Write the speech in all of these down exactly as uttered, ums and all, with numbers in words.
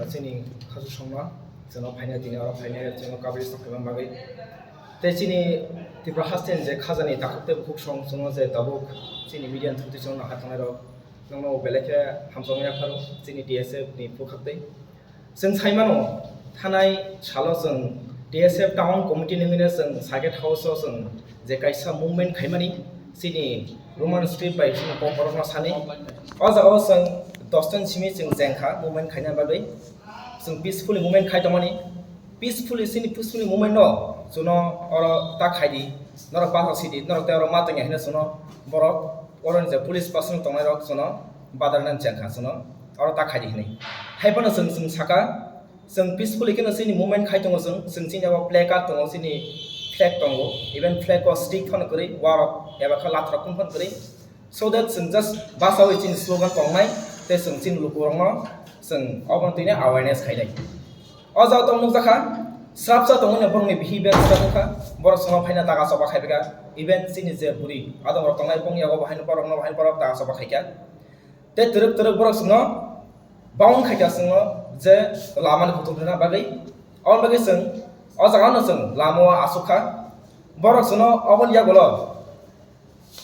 Chini khaju songma, chwngno phaina tini oro phaina chwngno kabui sok khaima bagwi. Tei chini Tripura haste je khajani takhuk tei bukhuk song chwngno je tabuk chini media ni thukti chwngno hai thangnai rok nokno belai khe hamjakma yapharo chini T S F ni bwkhak tei. Chwng sai mano, thanai salo chwng T S F Town Committee ni hwnwi chwng Circuit House o chwng je kaisa movement khaimani, chini Roman script bai chini kok borokno sani. O jaga o chwng dos jon simi chwng chengkha movement khaina bagwi. Chwng peacefully movement khai tongmani. Peacefully, chini peacefully movement no chwngno oro ta khai di, norok basa si di, norok tei oro ma tongya hino chwngno borok oro ni je police person tongnai rok chwngno badar nang chengkha chwngno oro ta khai di hinwi. Hai phano chwng, chwng saka, chwng peacefully kheno chini movement khai tongo chwng, chwng chini abo play card tongo, chini flag tongo, even flag o stick phano kwrwi, warok eba khe latrok phano kwrwi. So that chwng just basawi chini slogan tongnai, tei chwng chini lukurokno chwng obono tini awareness khainai. O jaga tong nukjakha, srapsa tongwi no borokni behavior srapkha, borok chwngno phaina daga choba khaipikha, even chini je bwrwi adongrok tongnai bong yago bo haino borokno bo haino borok daga choba khaikha. Tei twrwk twrwk borok chwngno bound khaikha chwngno je lamani kutung rwna bagwi. Aboni bagwi chwng o jagano chwng lamao achukha. Borok chwngno oboni yagulo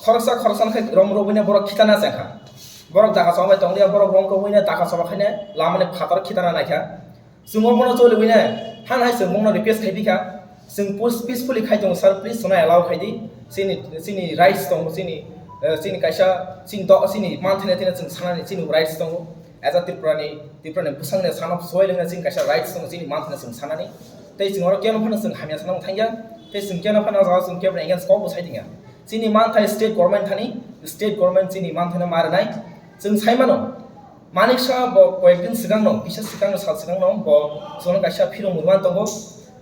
khoroksa khoroksa khe rom rwbwino borok khitana chengkha. Borok daga chobwi tonglia, borok rom rwbwino daga choba khaina lamani phatar khitana naikha. Chwng omono choliwino han hai chwng bongno request khai bikha. Chwng pus-, peacefully khai tongo, sir, please chwngno allow khai di. Chini, chini rights tongo, chini, eh, chini kaisa, chini do-, chini manthani thani chwng sanani chini rights tongo. As a Tripura ni, Tripura ni bwsangni sanok soi lengna chini kaisa rights tongo, chini manthani chwng sanani. Tei chwng oro keno phano chwng hamya sanang thangya. Tei chwng keno phano o jaga chwng kebo against kok bo sai thangya. Chini manthai state government thani, state government chini manthano ma rwnai. Chwng sai mano, Manik Saha bo koyekdin swkangno, kisa swkangno, sal swkangno bo chwngno kaisa phirung rwmani tongo.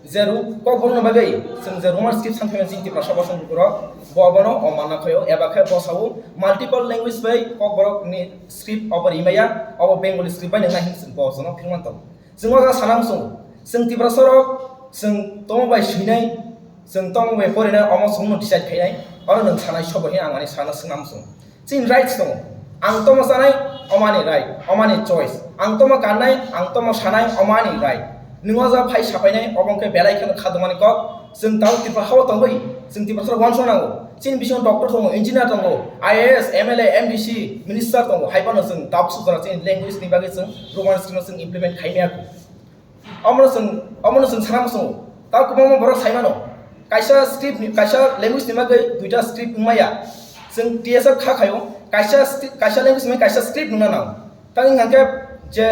Je ru-, kokborokno bagwi chwng je Roman script san phaimani chini Tiprasa bosong lukurok, bo abono omanna khaio, eba khe bo sao multiple language bai kokborokni script obo rimaya, obo Bengali script bai nwngnai hinwi chwng bo chwngno phirmani tongo. Chwng o jaga sana muchungo, chwng Tiprasarok chwng tongma bai swinai, chwng tongma bai porinai, omo chwngno decide khainai, oro nwng sanai sobo hinwi ang ani sana swngna muchungo. Chini rights tongo. Ang tongma chanai, omani right, omani choice. Ang tongma kannai, ang tongma sanai, omani right. Nwng o jaga phai sapainai, obo wngkhe belai kheno kha dongmani kok. Chwng tabuk Tripura hao tongwi, chwng Tiprasarok uansuk nango. Chini bisingo doctor tongo, engineer tongo, I A S, M L A, M D C, minister tongo, hai phano chwng tabuk sujak chini language ni bagwi chwng Roman script no chwng implement khai maya kho. Omono chwng, omono chwng sana muchungo. Tamo kwbangma borok sai mano, kaisa script ni, kaisa language ni bagwi duita script wngmaya. Chwng T S F kha khaio, kaisa sti-, kaisa language ni kaisa script wngna nango. Tamo hwnkhe je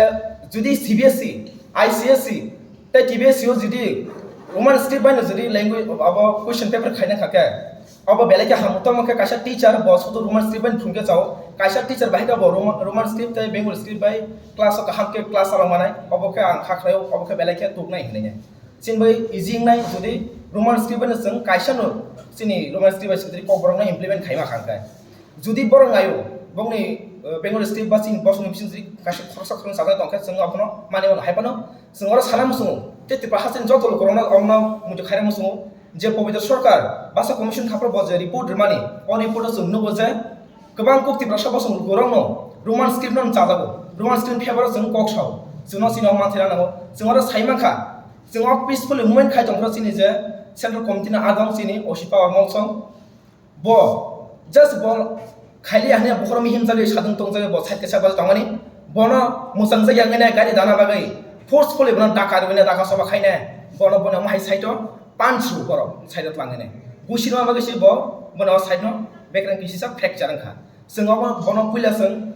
judi C B S E, I C S E, tei T B S E o judi Roman script bai no judi language abo question paper khaina kha khe, abo belai khe hamu. Tamo khe kaisa teacher bo sudu Roman script bai phung khe chao, kaisa teacher bai khe bo Roman, Roman script tei Bengali script bai class o kaham khe class chalok manai, obo khe ang kha khlaio, obo khe belai khe tuknai hinwi. Chini bai easy wngnai judi Roman script bai no chwng kaisa no chini Roman script bai sotri kokborok no implement khaima kha khe. Judi borok naio, bongni, eh, Bengali script ba chini bosongni bising judi kaisa khoroksa khoroksa sajak tongkhe, chwng abono mani mano. Hai phano chwng oro sana muchungo, tei Tripura hasteni joto lukurokno omono muitu khairok muchungo je Pobitro Sarkar Bhasha Commission khaphuru bo je report rwmani, o report o chwng nugo je kwbang kuk Tiprasa bosong lukurokno Roman script no chajago, Roman script ni favour o chwng kok sao, chwngno chini o manthai rwnango. Chwng oro sai mankha, chwng o peacefully movement khai tongphuru chini je Central Committee ni adong chini O C Power Molsong, bo just bo khailiya hwnwi bokhorok mihim jagwi sadung tong jagwi bo side kaisa bajak tongmani. Bono mwchang jakya wngwi nai gari dana bagwi forcefully bono daka rwwi nai, daka soba khai nai. Bono, bono omo hai side o punch rw borok side o twlang nai. Busi rwma bagwi se bo bono o side no bekreng kisi sak fracture wngkha. Chwng obo bono puila chwng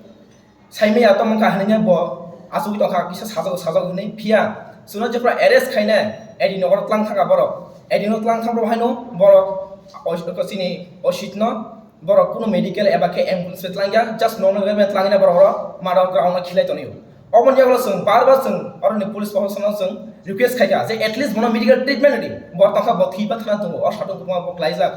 Saimaya tamo wngkha hinwi bo achugwi tongkha, kisa sajagwi sajagwi hinwi. Phiya chwngno jephru arrest khainai, A D nokaro twlang thangkha borok. A D no twlang thang rok haino borok o-, chini O C no borok kunu medical eba khe ambulance bai twlangya, just normal way bai twlangna borok oro maro ground o khilai tonio. Oboni yagulo chwng bar bar chwng oroni police proshasonno chwng request khaikha je at least bono medical treatment rwdi, bo tongkha bo thwi pathana tongo, o satung kwbangma bo klaijak.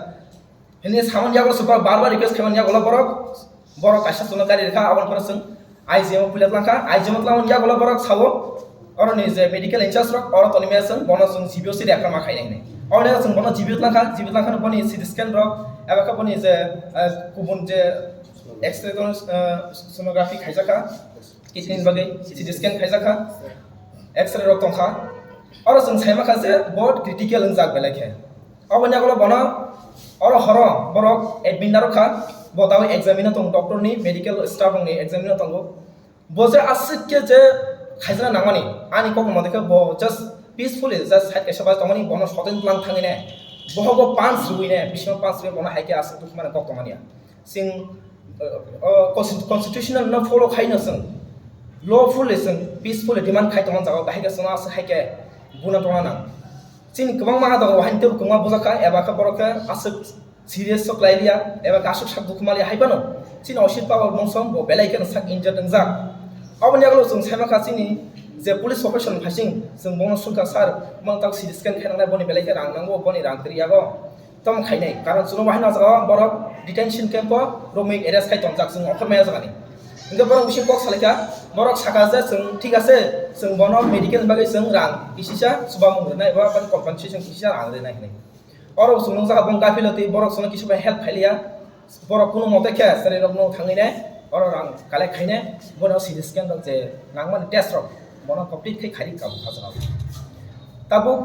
Hini samani yago se bar bar request khaimani yago borok, borok kaisa chwngno gari rikha, aboni pore chwng I G M o puila tlangkha, I G M o tlangmani yago borok sao, oroni je medical in charge rok, oro toni maya chwng bono chwng G B O si reka ma khainai hinwi. Aboni yago chwng bono G B O tlangkha, G B O tlangkha boni C T scan rok, eba khe boni je, eh, kubun je X-ray, eh, sonography khaijakha, kidney ni bagwi C T scan khaijakha. X-ray rok tongkha. Oro chwng saimankha je bo critical wngjak belai khe. Oboni yagulo bono oro horo borok admit narwkha, bo tabuk examine tong, doctor ni medical staff rokni examine tongo. Bo je aswk khe je khaijana nangmani, ani kok mode khe bo just peacefully just side kaisa bai tongmani, bono soten tlang thangwi ne bohogo punch rwui ne, bisingo punch rwui bono hai khe aswk dukhu mani kok tongmani ya. Chwng, uh, uh, consti-, constitutional no follow khai no chwng lawfully chwng peacefully demand khai tongma jaga bahai khe chwng aswk hai khe buna tongna nang. Chini kwbangma adongo haini teibo kwbangma bujak kha, eba khe borok khe aswk serious sok lai liya, eba khe aswk sak dukhu maliya hai phano chini Oshit Pawar mungsa bo belai kheno sak injured wngjak. Aboni yagulo chwng sai mankha chini je police profession phaising chwng bono swngkha, "Sir, mano tak C T scan khainangnai, boni belai khe rang nango, boni rang kwrwi yago." Tamo khainai, karon chwngno bahai no jaga borok detention camp o romwi arrest khai tongjak, chwng okhor maya jagani. Hingke borok bising kok salaikha, borok sakha je chwng thik ase, chwng bono medical ni bagwi chwng rang kisisa chubamung rwnai, eba compensation kisisa rang rwnai hinwi. Oro chwng nukjakha bong gafiloti, borok chwngno kisa bai help khailiya. Borok kunu mote khe chwrairokno thangwi nai, oro rang collect khainai, bono C T scan rok je nangmani test rok bono complete khai khairi kabuk kha jagao. Tabuk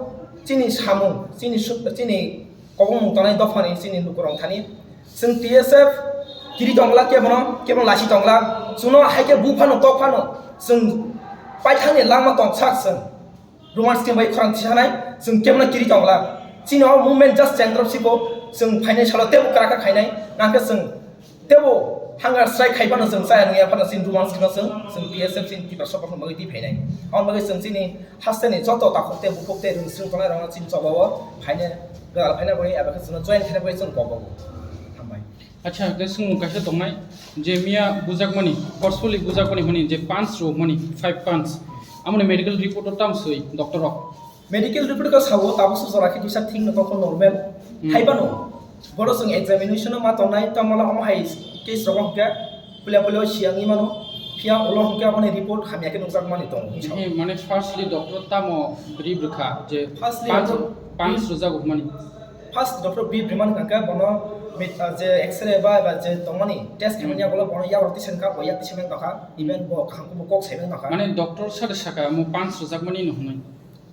chini samung, chini suk-, chini kobongmung tongnai dophani chini lukurok thani chwng T S F kiri tongla, kebono, kebono lasi tongla, chwngno hai khe bu phano tok phano chwng paithakni langma tongsak chwng. Roman script bai khorang tisanai, chwng kebono kiri tongla. Chini o movement just chengrop siko, chwng phainai salo tebo kwrak kha khainai, nangkhe chwng tebo hunger strike khai phano chwng chaya nungya phano chini Roman script no chwng, chwng T S F chini Tiprasa rokno bagwi twi phainai. Aboni bagwi chwng chini hasteni joto takhuk tei bukhuk tei rwngswng tongnai rokno chini chobao phainai, gwdal phaina bagwi eba khe chwngno join khaina bagwi chwng kobogo. Hambai. Acha, hwnkhe swngmung kaisa tongnai, je miya bujakmani, forcefully bujakmani hwnwi je punch rwmani, five punch, amoni medical report o tamo swi doctor rok? Medical report khe sao, tabuk se jora khe kisa thik no tongkho normal. Hmm. Hai phano, boro chwng examination o ma tongnai, tamo la omo hai case rok hwnkhe puila puila o siyangwi mano, phiya ulo hwnkhe aboni report hamya khe nukjakmani tongo, hinwi sao. He, mane firstly doctor tamo brief rwkha je firstly punch, doctor punch rwjago hwnmani? First doctor B Briman hwnkha khe bono mit-, ah, je X-ray ba, ba je tongmani test khaimani Hmm. yagulo bono yago twi sankha, bo yak twi saimani tongkha, even bo kaham khe bo kok saimani tongkha. Mane doctor sade saka mo punch rwjakmani no hwnwi?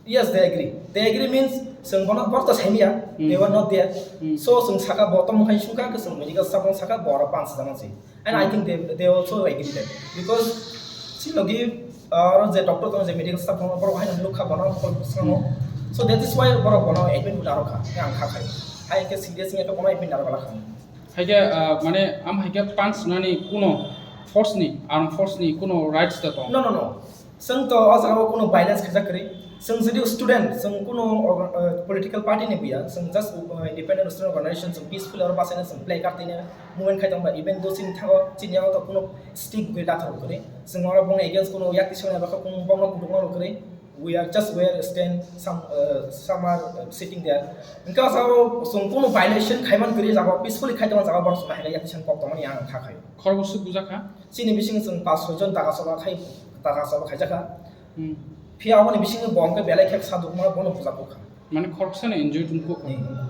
Yes, they agree. They agree means chwng bono borok to saimaya, Hmm. they were not there. Hmm. So chwng saka bo tongmung khai sungkha, khe chwng medical staff no saka bo oro punch rwjakmani se. And I Hmm. think they, they also agree that because chini logi, uh, oro je doctor tongo, je medical staff tongo, borok haino nukha bono, kol bwskango. Hmm. So that is why borok bono admit bo narwkha, ang kha khai. Hai khe serious wngya khe bono admit narwkha. Hai khe, uh, mane, am hai khe punch rwnani kuno force ni, armed force ni kuno rights da tong? No, no, no. Chwng to o jaga o kuno violence khaijak kwrwi. Chwng jodi student, chwng kuno orga-, uh, political party ni buya, chwng just, uh, independent student organization, chwng peaceful oro basaina chwng play card tine movement khai tongba, even though chini thango, chini yago to kuno stick gwi dathar kwrwi. Chwng oro bongni against kuno yak tisani abo khe kuno bongno kutung kwrwi. We are just where stand, some, uh, some are, uh, sitting there. Hwnkhe o jaga o chwng kuno violation khaiman kwrwi, jaga o peacefully khai tongma jaga o borok chwng hai yak tisani kok tongmani ang kha khai. Khorokboswk bujakha? Chini bisingo chwng pas soi jon taka choba khai, taka choba khaijakha. Hmm. Phiya aboni bisingo bo hwnkhe belai khe sadukma bono bujakha. Mane khoroksa no injury tongkha. Hmm.